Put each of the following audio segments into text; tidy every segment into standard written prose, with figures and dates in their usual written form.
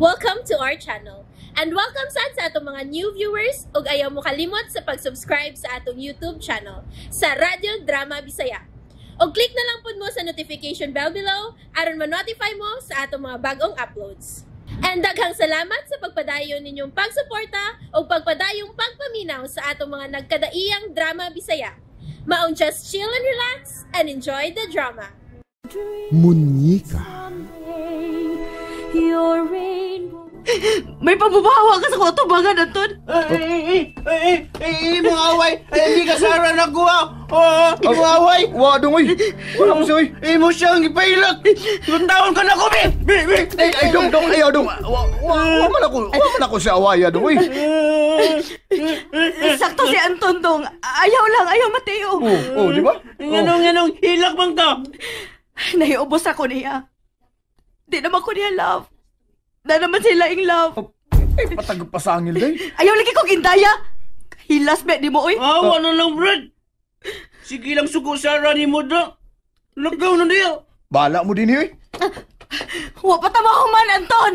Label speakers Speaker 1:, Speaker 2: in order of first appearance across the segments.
Speaker 1: Welcome to our channel. And welcome sad sa atong mga new viewers ug ayaw mo kalimot sa pag-subscribe sa atong YouTube channel sa Radyo Drama Bisaya. Og click na lang pud mo sa notification bell below aron ma-notify mo sa atong mga bagong uploads. And daghang salamat sa pagpadayon ninyong pagsuporta ug pagpadayong pagpaminaw sa atong mga nagkadaiyang drama Bisaya. Maong just chill and relax and enjoy the drama.
Speaker 2: Munyika.
Speaker 3: Your rainbow.
Speaker 4: May pabubawa ka sa kong tubangan, Anton.
Speaker 5: Ay, ay, ay, ay, ay, mga away! Ay, hindi ka Sarah nagkuha! Oo, mga away!
Speaker 2: Wa dong oy. Wala mo siya oy.
Speaker 5: Imo siyang ipailak! Ilang taon ka na ko, bi! Bi, bi!
Speaker 2: Ay, ay dong dong ayaw dong. Wa wa wa man ako. Wa man ako sa awaya dong oy.
Speaker 4: Sakto si Anton dong. Ayaw lang, ayaw Mateo.
Speaker 2: Oh, oh, di ba?
Speaker 5: Nganong, nganong, hilak man ka!
Speaker 4: Nahiubos ako niya. Di naman ko niya love. Na naman sila ing love.
Speaker 2: Ay, patag pasangil day.
Speaker 4: Ayaw lagi ko gindaya. Hilas be di mo oy.
Speaker 5: Awa na lang, Brad! Sige lang sugo Sarah ni mo da! Lagaw na niya!
Speaker 2: Bala mo din oy.
Speaker 4: Wa pa ta mahuman, Anton.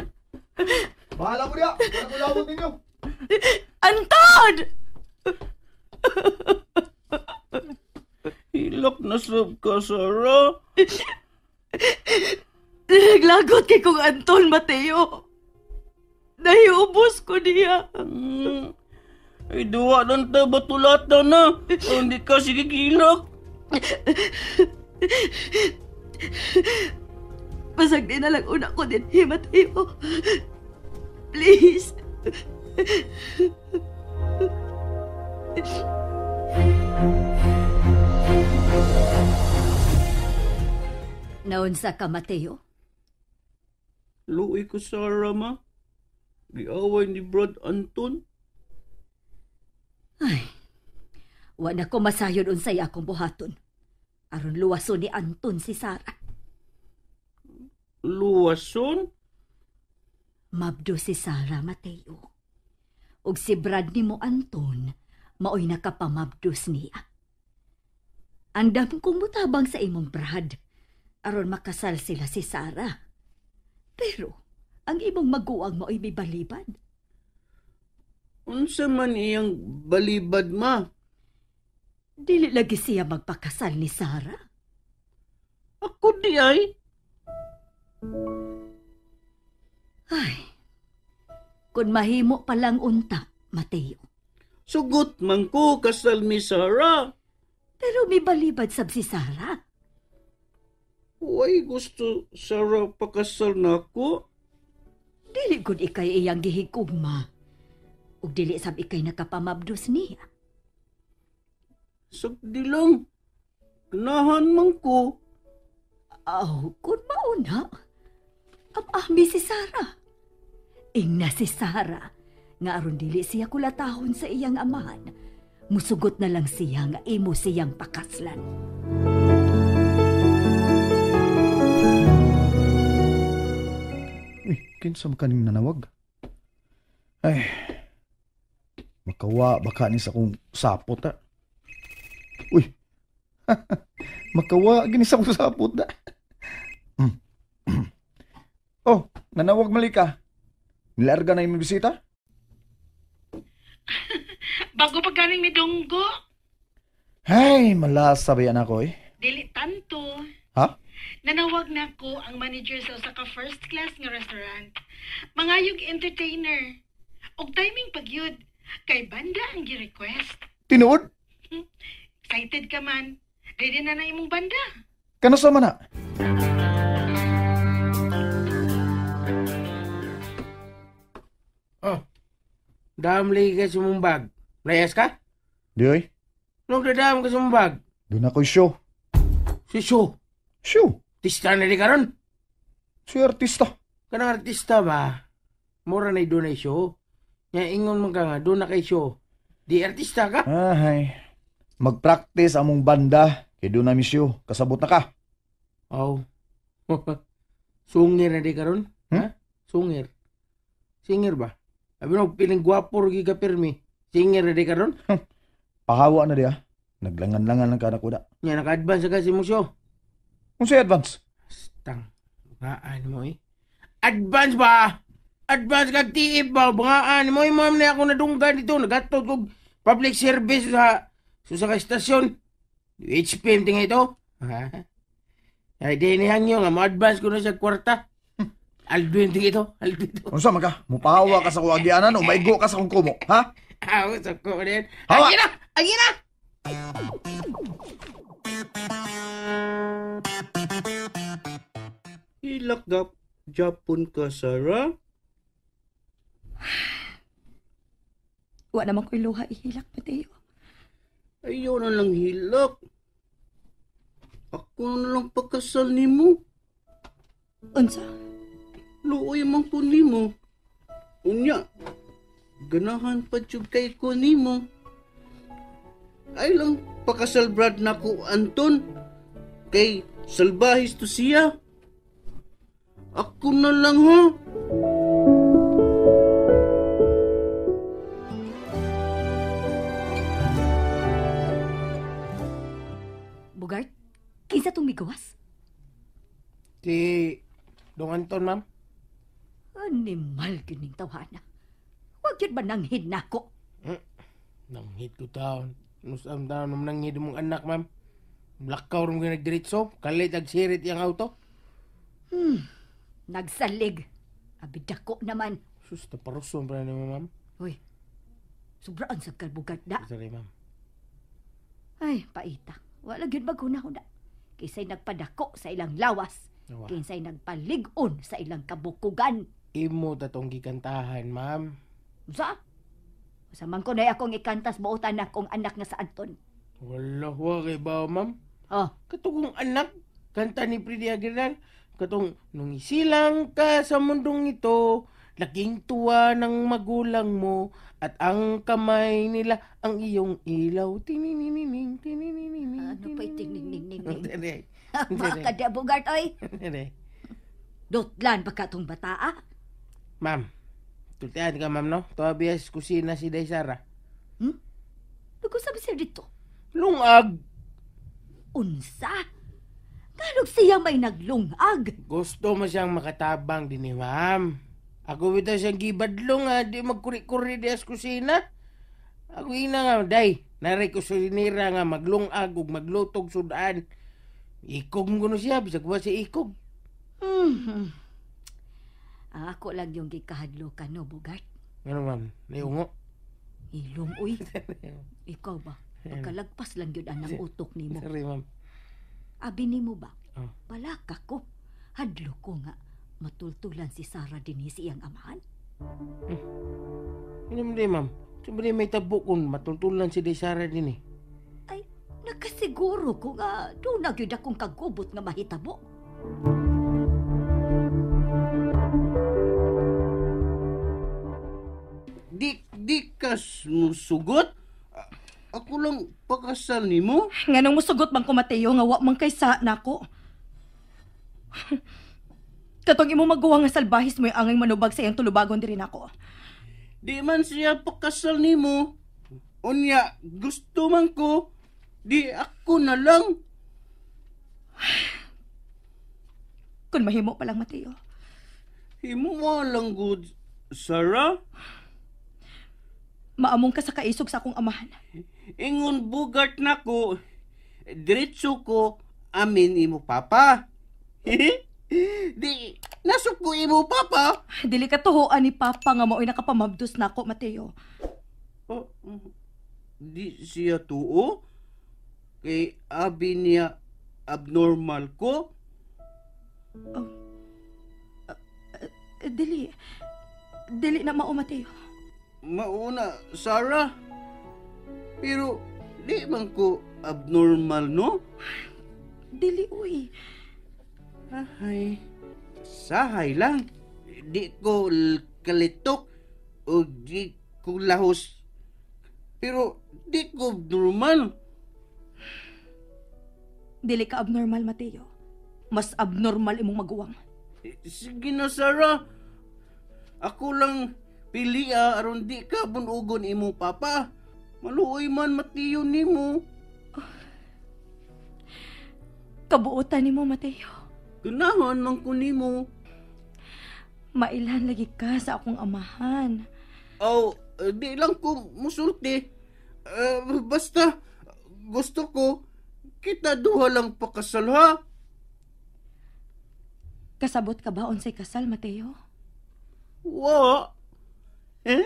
Speaker 2: Bahala mo diya. Wala ko lawon ninyo.
Speaker 4: Anton!
Speaker 5: Hilak na sab ka, Sarah.
Speaker 4: Naglagot kay kong Anton, Mateo. Nahiubos ko niya.
Speaker 5: Ay, duwa lang ta, batulata na. Hindi ka sige gilak.
Speaker 4: Basag din na lang una ko din, eh, Mateo. Please.
Speaker 3: Naunsa ka, Mateo?
Speaker 5: Luoy ko, Sarah, ma. Giaway ni Brad Anton.
Speaker 3: Ay, wa na ko masayod unsay akong buhaton. Aron luwason ni Anton si Sarah.
Speaker 5: Luwason?
Speaker 3: Mabdo si Sarah, Mateo. Ug si Brad nimo Anton, maoy nakapamabdos niya. Andam kong mutabang sa imong Brad, aron makasal sila si Sarah. Pero, ang imong maguwang maoy may balibad.
Speaker 5: Unsa man iyang balibad, ma?
Speaker 3: Dili lagi siya magpakasal ni Sarah.
Speaker 5: Ako di ay.
Speaker 3: Ay, kung mahimo palang unta, Mateo.
Speaker 5: Sugot man ko kasal ni Sarah.
Speaker 3: Pero may balibad sab si Sarah.
Speaker 5: Way gusto Sarah pakasal na ako.
Speaker 3: Dili gud ikay iyang gihigugma. Ug dili sab ikay nakapamabdos niya.
Speaker 5: Sagdi lang. Ganahan man ko.
Speaker 3: Aw, kung mauna, am-ami si Sarah. Ingna si Sarah, nga aron dili siya kulatahon sa iyang amahan. Musugot na lang siya nga imo siyang pakaslan.
Speaker 2: Uy, kinsa man kaning nanawag? Ay, makawa baka ni sa akong sapot ha. Uy, makawa gini sa akong sapot na. Oh, nanawag mali ka. Nilarga na imong bisita?
Speaker 6: Bago pa ganing ni Donggo,
Speaker 2: Ay, malasa ba yan ako eh?
Speaker 6: dili tanto.
Speaker 2: Ha?
Speaker 6: Nanawag na ko ang manager sa usa ka first class nga restaurant. Mangayog entertainer. Og timing pagyud kay banda ang gi-request.
Speaker 2: Tinuod?
Speaker 6: Excited ka man. Ready na na imong banda.
Speaker 2: Kanasa man na?
Speaker 7: Oh, dam lagi ka sumumbag. Layas ka?
Speaker 2: Di oy,
Speaker 7: Nung dadam ka sumumbag?
Speaker 2: doon ako'y show.
Speaker 7: Si show.
Speaker 2: Show?
Speaker 7: Artista na di karon?
Speaker 2: Si artista.
Speaker 7: Kanang artista ba? Mura na doon ay show. Nga ingon man ka nga, doon na kay show. Di artista ka?
Speaker 2: Ay, mag-practice among banda. Kay doon na mi show. Kasabot na ka.
Speaker 7: Oh. Sungir na di karon?
Speaker 2: Hmm?
Speaker 7: Ha? Sungir. Singer ba? Abi no, piling gwapo ro giga pirmi. Singer na di karon?
Speaker 2: Pahawa na di ah. Naglangan-langan lang ka na kuda.
Speaker 7: Nya naka-advance ka si mong show.
Speaker 2: Unsay advance?
Speaker 7: Stang. Gaan mo eh. Advance ba? Advance kag TF ba? Bungaan mo, ma'am, na ako nadunggan dito. Nagatod kog public service sa sa istasyon. HPM tinga ito. Ay, di ni hangyo nga, mo-advance ko na sa kwarta. Aldwin tinga ito. Aldwin ito.
Speaker 2: Unsa man ka? Mupahawa ka sa kuang agianan o maigo ka sa kong kumo, ha?
Speaker 7: Aw, sa ko rin.
Speaker 2: Hawa!
Speaker 7: Agi na! Agi na!
Speaker 5: Ilakgap, Japon ka, Sarah?
Speaker 4: Wa naman ko'y luha ihilak, Mateo.
Speaker 5: Ayaw na lang hilak. Ako na lang pagkasal nimo.
Speaker 4: Unsa?
Speaker 5: Luoy man ko nimo. Unya, ganahan pa jud kay ko nimo. Ay lang pakasal Brad nako Anton. Kay salbahis to siya. Ako na lang ha.
Speaker 3: Bugart, kinsa tong migawas?
Speaker 7: Si Dong Anton, ma'am.
Speaker 3: Animal kining tawhana. Wag yun ba nanghid nako?
Speaker 7: Nanghid ko taon. Nusam taon naman nanghid mong anak, ma'am. Lakaw rin ko nagdiritso. Kalit ag sirit yung auto.
Speaker 3: Nagsalig. Abidako naman.
Speaker 7: Sus, naparuson pa na naman, ma'am.
Speaker 3: Uy, sobraan sa kalbugart da.
Speaker 7: Sorry, ma'am.
Speaker 3: Ay, paita. Wala gyud maghuna-huna. Kinsay nagpadako sa ilang lawas.
Speaker 7: Awa.
Speaker 3: Kinsay nagpalig-on sa ilang kabukugan.
Speaker 7: Imo tatong gikantahan, ma'am.
Speaker 3: Unsa? Usa man ko na akong ikantas buotan akong anak nga sa Anton.
Speaker 7: Wala, wa kay ba, ma'am?
Speaker 3: Oh.
Speaker 7: Katong anak, kanta ni Freddie Aguilar. Katong, nung isilang ka sa mundong ito, laking tuwa ng magulang mo at ang kamay nila ang iyong ilaw. Tininining, tininining.
Speaker 3: Ano pa itininining?
Speaker 7: Tere.
Speaker 3: Baka di, Bugart, oy.
Speaker 7: Tere.
Speaker 3: Dotlan pa ka tong bata, ah.
Speaker 7: Ma'am, tultian ka, ma'am, no? Tobias, kusina si Day Sara.
Speaker 3: Nag-usap siya dito.
Speaker 7: Lungag.
Speaker 3: Unsa? Ngalog siya may naglungag.
Speaker 7: Gusto mo siyang makatabang din, eh, ma'am. Ako bitaw siyang gibadlong, ha. Di magkuri-kuri di as kusina. Ako ina nga, day. Naray ko sinira nga maglungag ug maglutog sudan. Ikog mo kuno siya. Bisag ba siya ikog?
Speaker 3: Ako lang yung gikahadlo ka, no, Bugart?
Speaker 7: Ano, ma'am? Naiungo?
Speaker 3: Ilong, uy. Ikaw ba? Pagkalagpas lang yun ang utok nimo.
Speaker 7: Sorry, ma'am.
Speaker 3: Abi nimo ba?
Speaker 7: Oh.
Speaker 3: Palaka ko. Hadlo ko nga. Matultulan si Sarah dinhi sa iyang amahan.
Speaker 7: Ano mo di, ma'am? Siyempre may tabo kung matultulan si Day Sarah din eh.
Speaker 3: Ay, nakasiguro ko nga doon na gyud akong kagubot nga mahitabo.
Speaker 5: Di ka musugot? Ako lang pakasal nimo?
Speaker 4: Nganong musugot man ko, Mateo, nga wa man kay sa nako. Katong imo maguwang nga salbahis mo yung angay manubag sa iyang tulubagon diri nako.
Speaker 5: Di man siya pakasal nimo. Unya, gusto man ko. Di ako na lang.
Speaker 4: Kun mahimo pa lang, Mateo.
Speaker 5: Himo lang good, Sarah.
Speaker 4: Maamong ka sa kaisog sa akong amahan.
Speaker 5: Ingon Bugart nako, diretso ko amin imo papa. Di, nasok ko imo papa.
Speaker 4: Dili ka tuhoan ni papa nga mao'y nakapamabdos nako, Mateo.
Speaker 5: Oh, di siya tuo? Kay abi niya abnormal ko?
Speaker 4: Oh. Dili. Dili na mao, Mateo.
Speaker 5: Mauna, Sarah. Pero di man ko abnormal, no?
Speaker 4: Dili, uy.
Speaker 5: Ahay, sahay lang. Di ko kalitok o di ko lahos. Pero di ko abnormal.
Speaker 4: Dili ka abnormal, Mateo. Mas abnormal imong maguwang.
Speaker 5: Sige na, Sarah. Ako lang pilia aron di ka bunugon imong papa. Maluoy man Mateo nimo.
Speaker 4: Kabuotan nimo, Mateo.
Speaker 5: Ganahan man ko nimo.
Speaker 4: Mailan lagi ka sa akong amahan.
Speaker 5: Oh, di lang ko musulti. Basta, gusto ko, kita duha lang pakasal, ha?
Speaker 4: Kasabot ka ba unsay kasal, Mateo?
Speaker 5: Wa. Eh?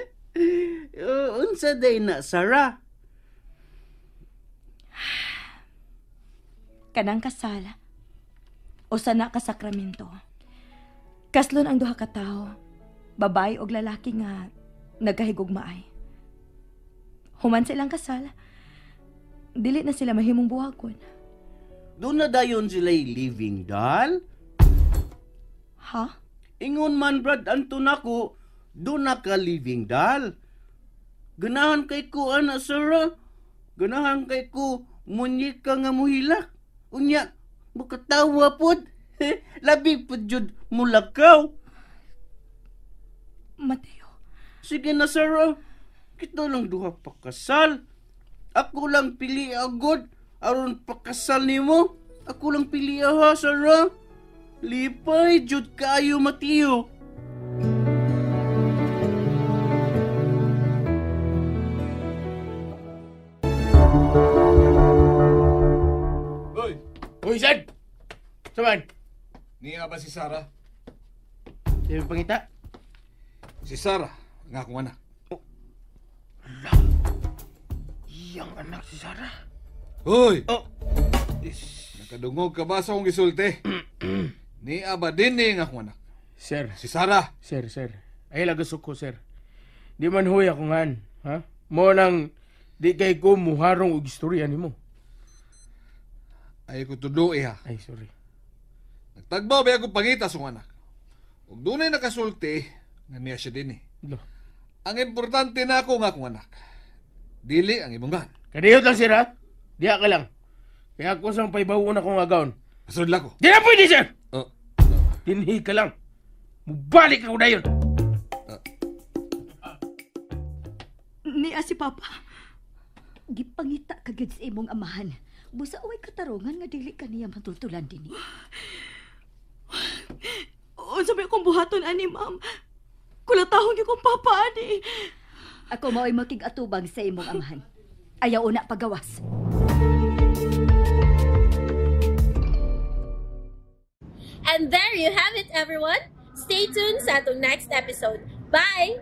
Speaker 5: Unsa day na, Sarah?
Speaker 4: Kanang kasal, usa na ka sakramento. Kaslon ang duha ka tawo, babae og lalaki nga nagkahigugmaay. Human silang kasal, dili na sila mahimong buhagon.
Speaker 5: Doon na dayon sila'y living doll?
Speaker 4: Ha?
Speaker 5: Ingon man, Brad Anton ako, doon na ka living doll. Ganahan kay ko, ana, Sarah. Ganahan kay ko, munyika nga muhilak. Unya, mukatawa pod. Labi pod jud mulakaw.
Speaker 4: Mateo.
Speaker 5: Sige na, Sarah. Kita lang duha pakasal. Ako lang pili agod aron pakasal nimo. Ako lang pili ha, Sarah. Lipay jud kaayo, Mateo.
Speaker 8: Hoy!
Speaker 7: Uy, Sad! Saman?
Speaker 8: Niya ba si Sarah?
Speaker 7: Sino pangita?
Speaker 8: Si Sarah, ang akong anak.
Speaker 7: Oh. Ala! Iyang anak si Sarah.
Speaker 8: Hoy!
Speaker 7: Oh!
Speaker 8: Nakadungog ka ba sa akong gisulti? Niya ba din ni ang akong anak?
Speaker 7: Sir.
Speaker 8: Si Sarah.
Speaker 7: Sir, sir. Ay, lagasok ko, sir. Di man huy ako ngan. Ha? Mo nang di kay ko muharong og istorya nimo.
Speaker 8: Ay ko tudo ha.
Speaker 7: Ay, sorry.
Speaker 8: Nagtagbaw ba akong pangita sa akong anak? Ug dunay nakasulti nga niya siya din eh.
Speaker 7: Lo.
Speaker 8: Ang importante na ako nga akong anak. Dili ang imong gan.
Speaker 7: Kadiyot lang, sir, ha? Diha ka lang. Kaya ako sang paibawon akong agaon.
Speaker 8: Pasudla ko.
Speaker 7: Di na pwede, sir!
Speaker 8: Oh.
Speaker 7: Dinhi ka lang. Mubalik ako dayon.
Speaker 4: Niya si Papa.
Speaker 3: Gipangita ka gyud sa imong amahan. Busa away katarungan nga dili ka niya matultulan dinhi.
Speaker 4: Unsa may akong buhaton ani, ma'am? Kulatahon gyud kong papa ani.
Speaker 3: Ako mao'y makig-atubang sa imong amahan. Ayaw una pagawas.
Speaker 1: And there you have it, everyone. Stay tuned sa atong next episode. Bye!